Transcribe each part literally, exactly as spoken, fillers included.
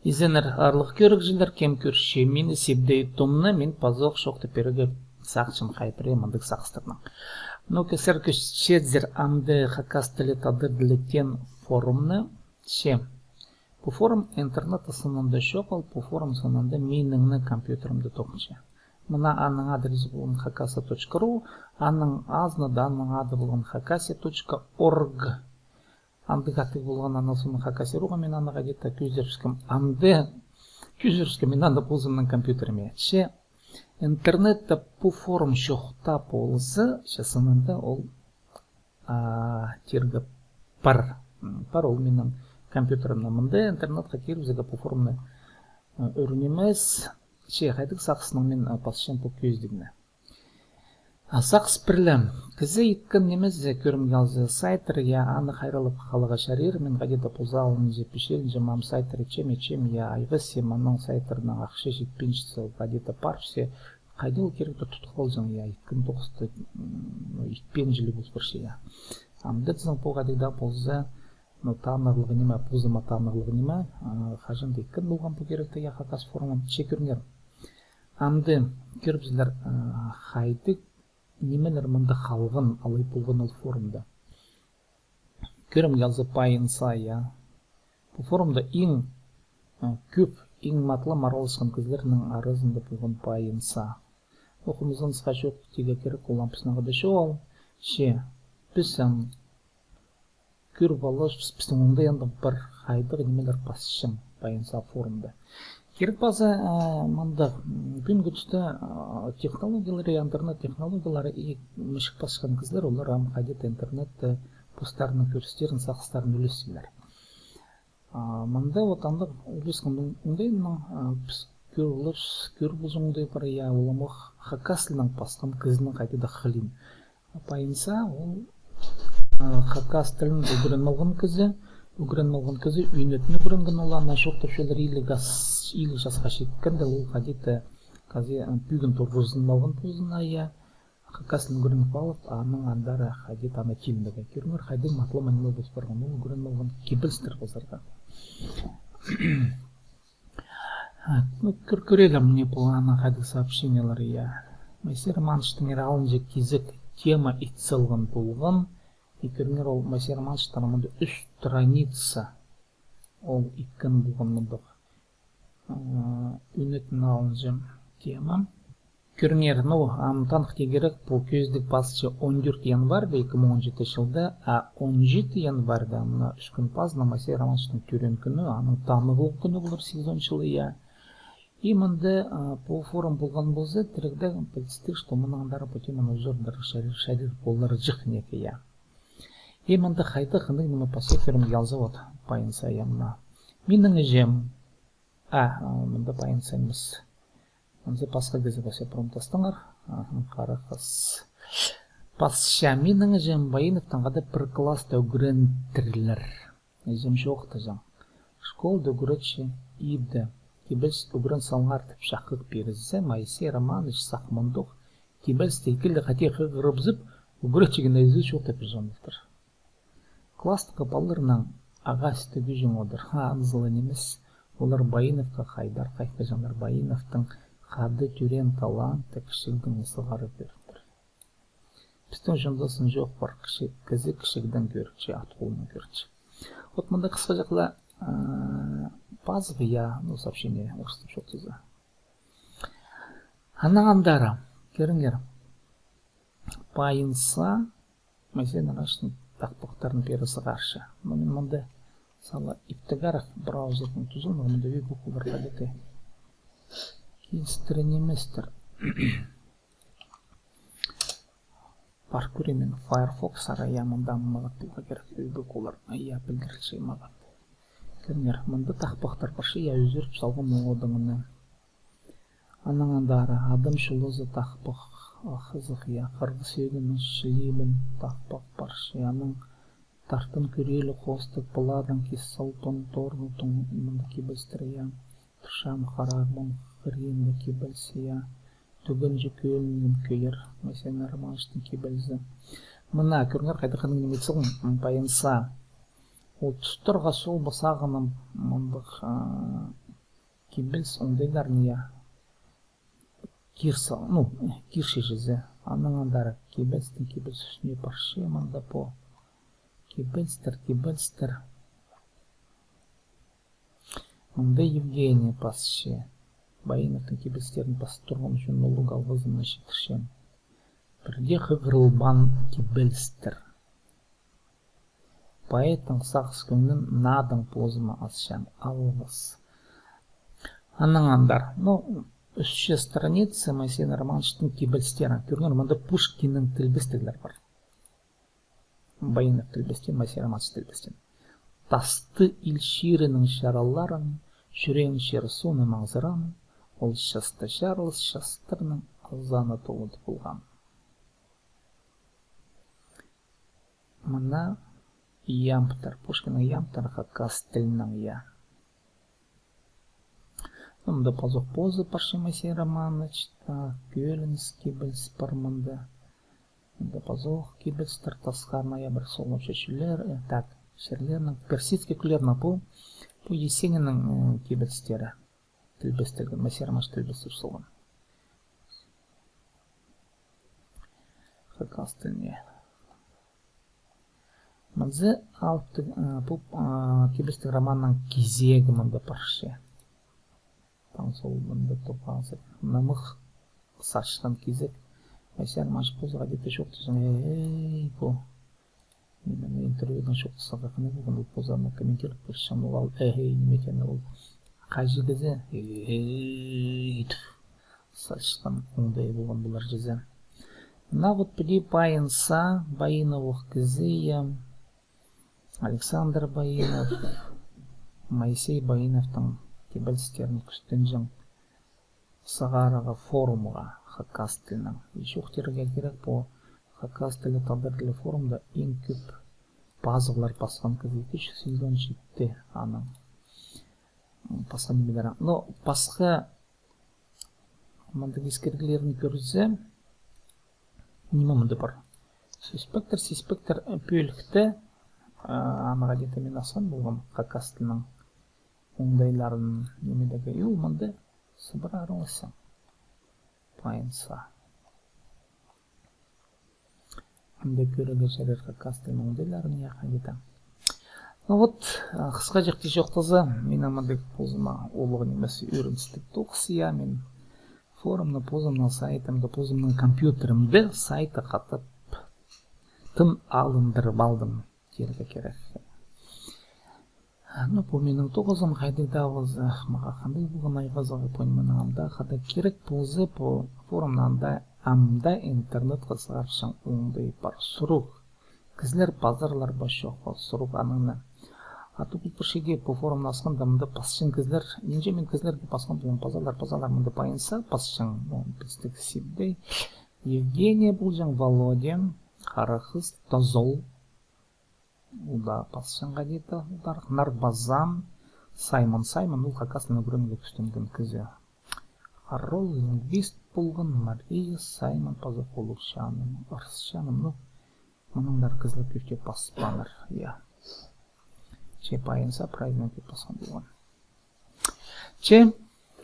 Изеннер, аарлығ кӧрігҷілер, кем кӧрче мині, Сибдей Томны, мин пазох чоохтап пирерге сағынчам хай пірее мындағ сағыстарнаң. Ну, кізілер кӧрчезер, амды хакас тілі, тадар тілі теен форумны, че пу форум интернетте сынында чоғыл, пу форум сынында минің компьютерімде тоғынча. Мына аның адрезі полған хакаса точка ру, аның азында аның ады полған хакасия точка орг. Андағ аттығ полған, анаң соонаң хакасия руға мин аны хайди-да кӧзідібіскем. Амды кӧзідібіскем мин аны позымның компьютеріме. Че интернетте пу форум чох таа полза, че сынында ол, а, тирге пар. М, пар ол минің компьютерімде. Мында интернетке кирібізерге пу форумны, а, ӱр нимес. Че хайдағ сағыснаң мин, а, пасчам пу кӧзідігні. А сағыс пір ле. Кізі иткен нимезі, кӧрімге алза, сайттар, я, аны хайраллап халарға чарир, мин хайди-да позы алынҷа, пічелінҷе, мам сайттар итчем, итчем, я, айғасчам, анаң сайттарнаң ахча читпинче, хайди-да парча, хайди ол киректі тут халҷаң, я, иткен тоғысты, м, ну, итпинчеліг пол парча, я. Амды тізең пу хайдағ даа полза, ну, таныхтығ ниме, позыма таныхтығ ниме, а, хаҷан-да иткен полғам пу киректі, я, хакас форумын, че кӧріңер. Амды кӧрібізер, а, хайдағ нимелер мында халған, алай полған ол форумда. Кӧрімге алза, Пайынса, я. Пу форумда иң, а, кӧп, иң матап араласхан кізілернің аразында полған Пайынса. Ох, хомзынысха чох тирге кирек, ол ам пістің ағада чоғыл, че піс ам кӧріп аларбыс, пістің оңдай андағ пір хайдағ нимелер пасчаң Пайынса форумда. Кирек паза, а, мындағ, м, пӱӱнгі туста, а, технологиялар, интернет технологиялары и мічік пасхан кізілер, олар ам хайди-да интернетте постарының кӧрістерін, сағыстарын ӱлесчелер. А, мында вот андағ ӱлескен оң-, оңдайнаң, а, піс кӧр-, кӧріп полҷаң оңдай пар, я, ол ам ох хакас тілінең пасхан кізінің хайди-да хылиин. Пайынса, ол, а, хакас тілін ӱгреніп алған кізі, ӱгреніп алған кізі, ӱнетін ӱгренген ол, ана чоохтапчалар, илиг ас-, илиг часха читкенде ол хайди-да, казе-, а, пӱӱн торғызын алған позына, я, хакас тілін ӱгреніп алып, аның андар хайди-да ана тилінерге. Кӧріңер, хайди матап ниме пол парған, ол ӱгреніп алған кибелістер пазарға. А, ну, кӧр-, кӧрелер, мына пу аның хайдағ сообщениелер, я. Моисей Романовичтің ир алынҷа кизек тема ит салған полған. И кӧріңер, ол Моисей Романовичтің мында ӱс страница ол иткен полған мындағ, а, ӱнетін алынҷа тема. Кӧріңер, ну, ам таныхтирға кирек, пу кӧзідіг пасча он тӧрт январьда, ікі муң он читінҷі чылда, а он читі январьда, мына ӱс кӱн пазынаң Моисей Романовичтің тӧреен кӱні, аның таныхтығ кӱні полар, сигізон чылы, я. И мында, а, пу форум полған полза, тірігде пілдістіг, что мынаң андар пу теманы узардар чарир, чарир поларҷых неке, я. И мында хайдағ андағ ниме пасча, кӧрімге алза, вот, Пайынса, я, мына. Минің іҷем, а, а, мында Пайынса нимес. Анзы пасха кізі пасча, промтастаңар. Аха, харахас. Пасча, минің іҷем Баиновтаң хада пір класста ӱгрентірлер. Іҷем чоохтаҷаң. Школда ӱгретчі ибде кибеліс ӱгрен салыңар тіп чаххығ пирзе, Моисей Романович сах мындох кибелісті ікілі хати хығырыбызып, ӱгретчіге наизусть чоохтап пирҷең полтыр. Класстағы палаларнаң ағаа істіг ӱҷӱң одыр. Ха, анзы ла нимес. Олар Баиновха хайдар хайхаҷаңнар. Баиновтың хада тӧреен таланты кічігдең сығара кӧрінер. Пістің чонда сын чоох пар, кізі, кізі кічігдең кӧрче, ат холынаң кӧрче. Вот мында хысхаҷахла, а, пазығ, я, ну, сообщение, орыстап чоохтаза. Анаң андар, кӧріңер. Пайынса, Моисей Романовичтің тахпахтарын пеер сығарча. Ну, мин мында сала иптіг арах браузернең тузаланарға, мында ӧбек олар хайди-да килістіре ниместер. Пар кӧрем мин Firefox ара, я, мында мағат поларға кирек, ӧбек олар, я, пілдірілче мағат. Кӧріңер, мында тахпахтар парча, я, ӱзӱріп салғам оңдағыны. Анаң андар Адам чулазы тахпах, а, хызых, я, хырғыс ӧгінің чілебін тахпах парча, анаң Тартын кӱрелі хоостығ пыладаң кис салтон торғылтың мында кибелістер, я. Тыршам харағбын хыринда кибеліс, я. Тӱгенҷі кӧлінең кӧйер Моисей Романовичтің кибелізі. Мына, кӧріңер, хайдағ хынығ ниме ит салған, м, Пайынса. Ол тустарға сол ба сағыным мындағ, а, Кибеліс оңдайларын, я. Кирса, ну, кирче чізе. Анаң андар кибелістің, кибеліс ӱстӱне парча, мында пу. Кибелістер, кибелістер. Мында Евгений пасча. Баиновтың кибелістерін пас турған ӱчӱн нулук алғызымны читірчем. Пірдее хығырылбаан кибелістер. Поэттің сағыс кӧңнін надаң позыма асчам. Алғыс. Анаң андар. Ну, ӱс чӱс страница Моисей Романовичтің кибелістерін. Кӧріңер, мында Пушкиннің тілбестіглер пар. Баинов тілбестеен, Моисей Романович тілбестеен. Тасты ил чирінің чараларын, чӱреен чир-сууны маңзыран, ол часта чарлыс частарның азаны толды полған. Мына ямбтар, Пушкиннің ямбтары хакас тілінең, я. Мында пазох позы парча Моисей Романович, та, кӧлініс кибеліс пар мында. Мында пазох кибелістер, тасхар, ноябрь, солнечный чӱллер, э, так, чирлернің, персидский кӱллернің пу, пу Есениннің, э, кибелістері. Тілбестіг, Моисей Романович тілбестеп салған. Хакас тіліне. Мынзы алыптығ, э, пу, э, кибелістіг романның кизегі мында парча. Таң сол мында тоғазы. Нымых сачхан кизек. Моисей Романович позы хайди-да чоохтазаң, эй, пу. Мин аны интервьюдаң чоохтазарға хынығ полған, ол позы аны комментировать полчаң, ол, эй, ниме теен ол. Хайҷы кізі, эй, итіп. Сачхан оңдай полған полар чізе. Мына вот піди Пайынса, Баиновох кізі, я. Александр Баинов, Моисей Баиновтың кибелістерін кӱстенҷең сығарарға форумға хакас тілінең. И чоохтирға кирек, пу хакас тілі, тадар тілі форумда иң кӧп пазығлар пасхан кізі, ікі чӱс сигізон читі аның, м, пасхан нимелері. Но пасха мындағ искіріглерін кӧрзе, ниме мында пар? Сиспектер, сиспектер, э, пӧлікте, э, анаң даа мин асхан полғам хакас тілінің оңдайларын нимедегі, и ол мында сыбыра араласчаң. Пайынса. Анда кӧрерге чарир хакас тілінің оңдайларын, я, хайди-да. Ну вот, а, хысхаҷахти чоохтаза, минің мындағ позыма улуғ нимес ӧріністіг тоғыс, я, мин форумны позымның сайтымда, позымның компьютерімде сайты хатап тын алындырып алдым, тирге кирек. Ну, пу минің тоғызым хайдағ даа полза, мағаа хандағ полған айғазығ, пу ниме мыннаң ам даа хада кирек полза, пу форумнаң ам даа, ам даа интернетке сығарчаң оңдай пар. Сурығ. Кізілер пазарлар ба, чох па, сурығ анаңны. А то пу пір чиге пу форумны асханда мында пасчаң кізілер, нинҷе мин кізілерге пасхан полғам, пазарлар, пазарлар, мында Пайынса пасчаң, ну, пістіг Сибдей. Евгения полҷаң, Володя, Харахыс, Тозол. Ол даа пасчаң хайди-да, олар, Нарбазан, Саймон, Саймон, ол хакас тілін ӱгренерге кӱстенген кізі. Харол лингвист полған, Мария, Саймон, пазох улуғ чааным, ырыс чааным, ну, мынаңар кізілер кӧп тее паспааннар, я. Че Пайынса прайзына кӧп пасхан полған. Че,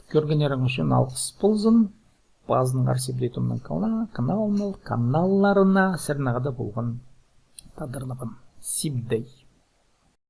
кӧргеннерің ӱчӱн алғыс ползын. Пазыныңар Сибдей Томның кана-, каналына, каналларына, сірернең хада полған тадарлығым Сибдей.